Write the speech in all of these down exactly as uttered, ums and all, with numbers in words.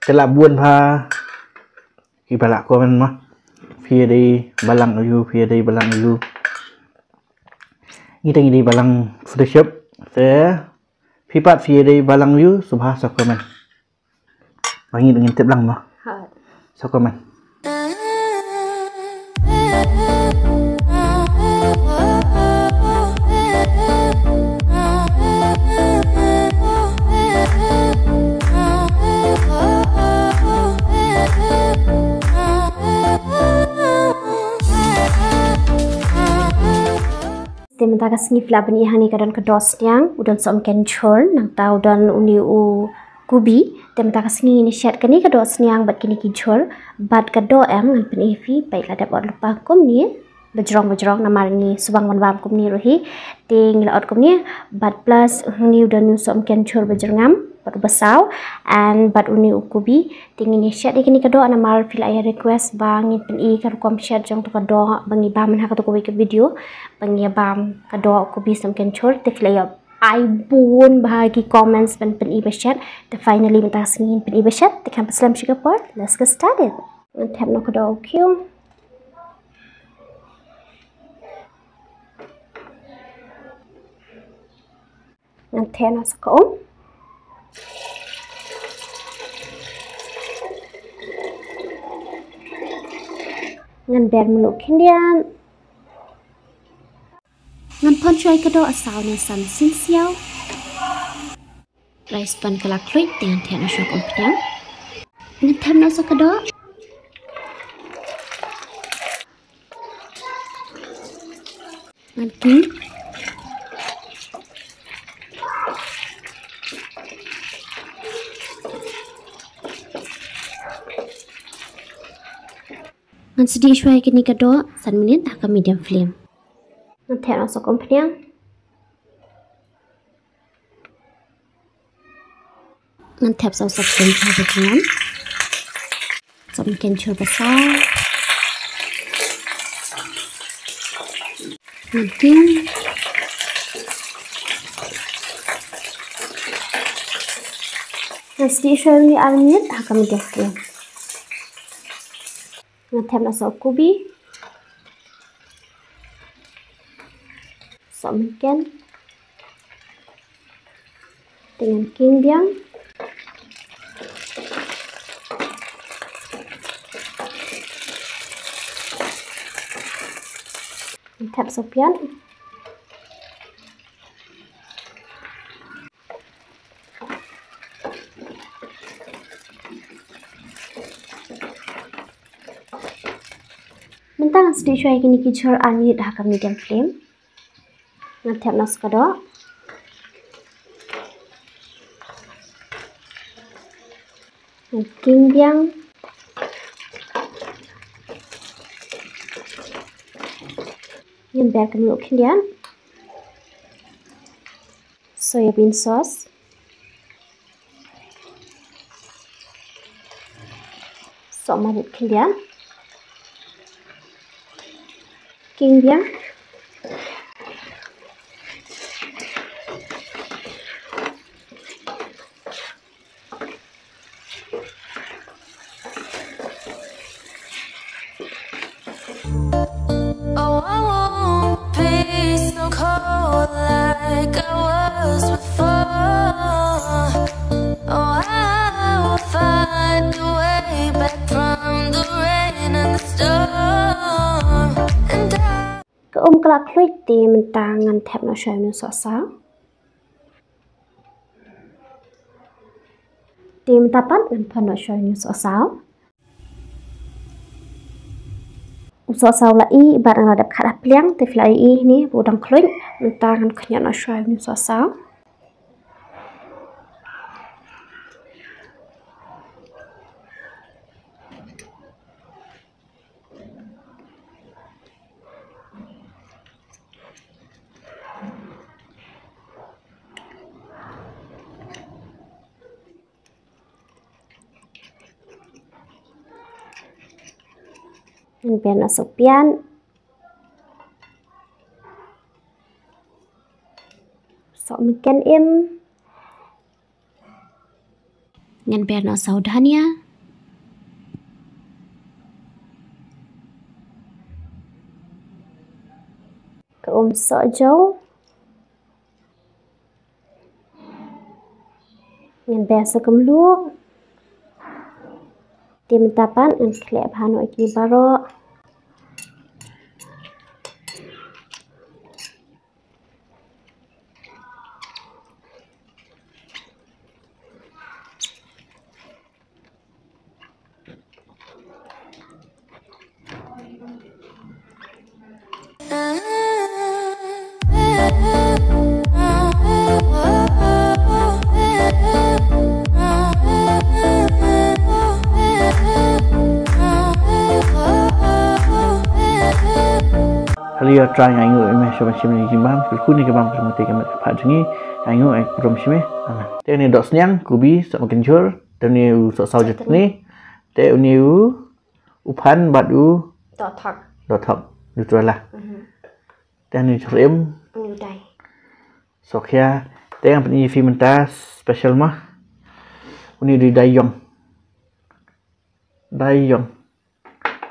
Te la bun bha kiba la comment ma, phi ïadei balang aiu, phi ïadei balang aiu. Ngi te ngi dei balang Photoshop. Te phi pat phi ïadei balang aiu, sngewbha sa comment. Ba ngi ngin tip lang ma. Sa comment. Te mynta ka sngi phi lah ban ïohi hangne ka don ka doh sniang, u don sohmynken jhur, nangta u don une u kubi. Te mynta ka sngi ngin ïa shet kane ka doh sniang bad kine ki jhur, bad ka doh em ngan pyni ïa phi, peit la dep ot lypa kumne bajrong bajrong namar ngi shu bam ban bam kumne ruh hi. Te ngi la ot kumne, bad plus hangne u don u sohmynken jhur bajyrngam bad u basaw, and bad une u kubi. Te ngin ïa shet ïa kane ka doh namar phi la ïa request ba ngin pyni ka rukom shet jong to ka doh ba ngi bam ha kato kawei ka video, ba ngi ïa bam ka doh kubi sohmynken jhur. Te phi la ïa ai bun bha ki comments ban pyni ba shet. Te finally mynta ka sngi ngin pyni ba shet. Te khlem pat slem shi ka por, let's get started. Ngan thep noh ka doh u khiew. Ngan thep noh sa ka um. Ngan ber mluh khyndiat. Ngan phon shuwa ïa ka doh ha saw ne san sien siaw. Rice pan ka la khluit, te ngan thep noh shuwa ka umphniang. Ngan thep noh sa ka doh. Ngan king. Ngan sdieh shuwa ïa kane ka doh san minit ha ka medium flame. Ngan thep noh sa ka umphniang. Ngan thep sa u sohmynken jhur bajyrngam. Sohmynken jhur basaw. Ngan king. Ngan sdieh shuwa ïa une ar minit ha ka medium flame. Ngan thep noh sa u kubi. Sohmynken. Te ngan king biang. Ngan thep sa u piat. Mynta ngan sdieh shuwa ïa kine ki jhur ar minit ha ka medium flame. Ngan thep noh sa ka doh. Ngan king biang. Ngan ber ka mluh khyndiat. Soya bean sauce. Sohmarit khyndiat. King biang. Oh, I won't be so cold like I was before. Oh, I will find a way back from the rain and the storm. And I Ka um ka la khluit, te mynta ngan thep noh shuwa ïa une u sohsaw. Te mynta pat ngan phon noh shuwa ïa une u sohsaw. U sohsaw la ih bad nga la dep khat ha pliang, te phi la ïohi hangne ba u dang khluit. Mynta ngan khñiot noh shuwa ïa une u sohsaw. Ngan ber noh sa u piat. Sohmynken im. Ngan ber noh saw dhania. Ka um sohjaw. Ngan ber sa kumluh. Te mynta pat ngan khleh bha noh ïa kine baroh. Haleluya, Trai, nga ainguh ïa me sha ban shim ïa ki bam, kyrkhu ïa ki bam, kyrkhu ïa ki bam, kyrkhu ïa ki bam, kyrkhu ïa ki bam. Te une dohsniang, kubi, sohmynken jhur, te une u sohsaw jatni, te une u, u phan bad u dohthok. Dohthok, Nutella. Mhm. Te une u jhur im. Une u dai. Sohkhia, te ngan pyni ïa phi mynta special ma. Une u dai ïong. Dai ïong.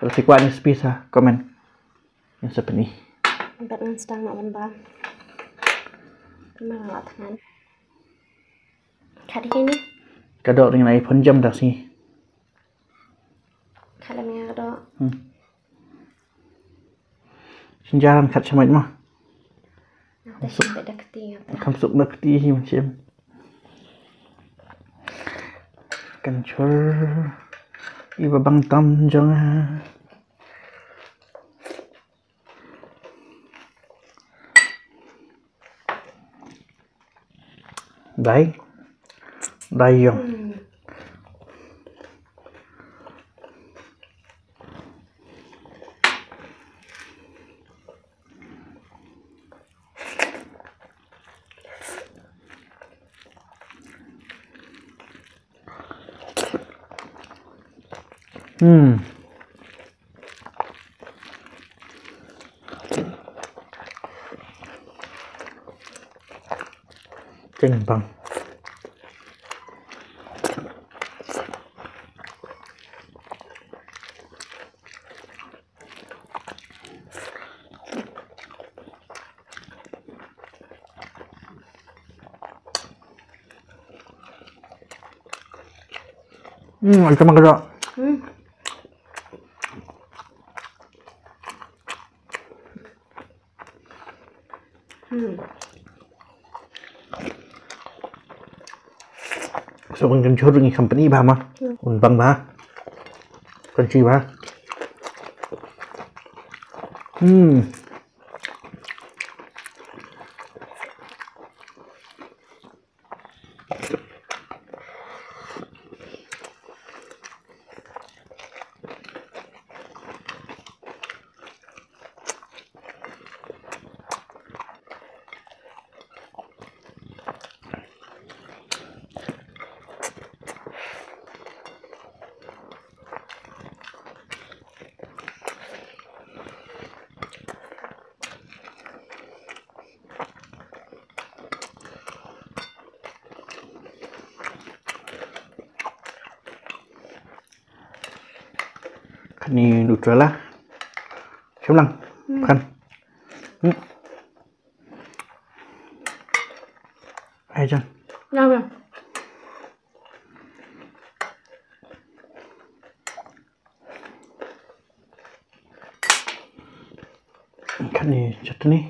Lada phi kwah ne spi sa comment. Ngan sa pyni. Bad ngan sdang noh ban bam. Kumba nga la thngan. Ka dei kane. Ka doh ring nai phon jam da sngi. Ka dei nga ka doh. Hmm. Shin jaran kat shamait ma. Nga te suk da kti nga te. Kam suk da kti hi ma shem. Kan chur. Iba bang tam jong nga. Dai. Dai ïong. Hmm. Hmm. Keng bang. Hmm, ai ka mang ka. Hmm. Hmm. So, kan kan chur ngi company ba ma. Hmm. Un bang ba. Kan chi ba. Hmm. Kane Nutella. Shim lang. Hmm. Kan. Hmm. Ai jan. Lang, lang. Kane chutney.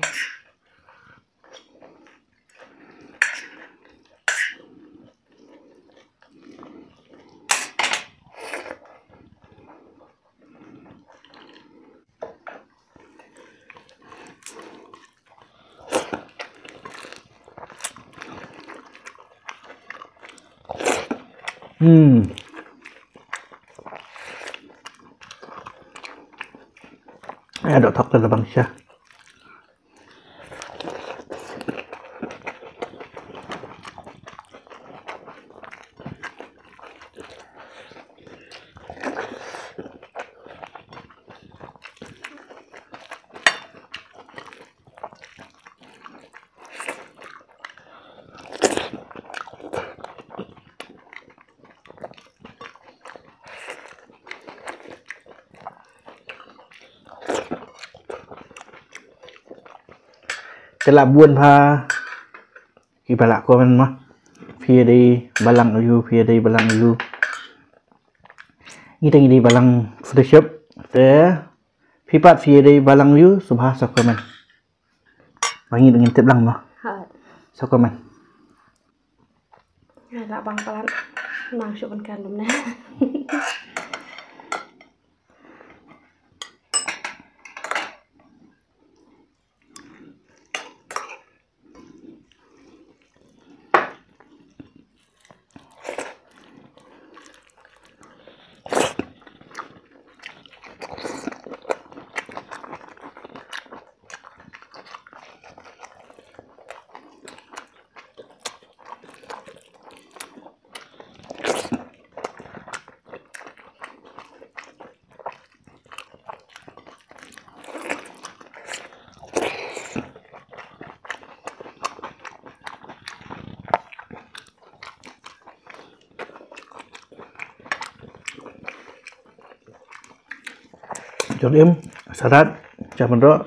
Hmm. Ai dohthok te la bang sha. Te la bun pha ki ba la comment ma. Phi dei balang aiu, phi dei balang aiu. Ngi te ngi dei balang friendship. Te phi pat phi dei balang aiu, sngewbha sa comment. Ba ngi ngin tip lang ma. Ha. Sa comment. Nga la bang palat. Nang shu ban kan dum ne. Jong im, salad, cha mynro.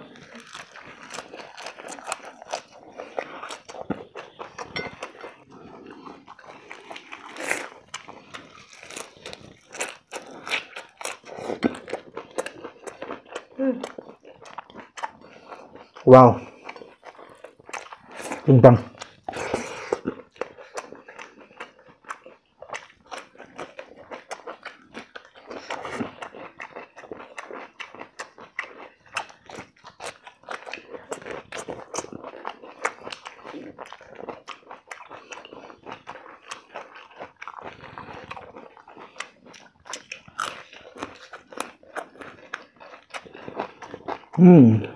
Wow. Ping pang. Hmm.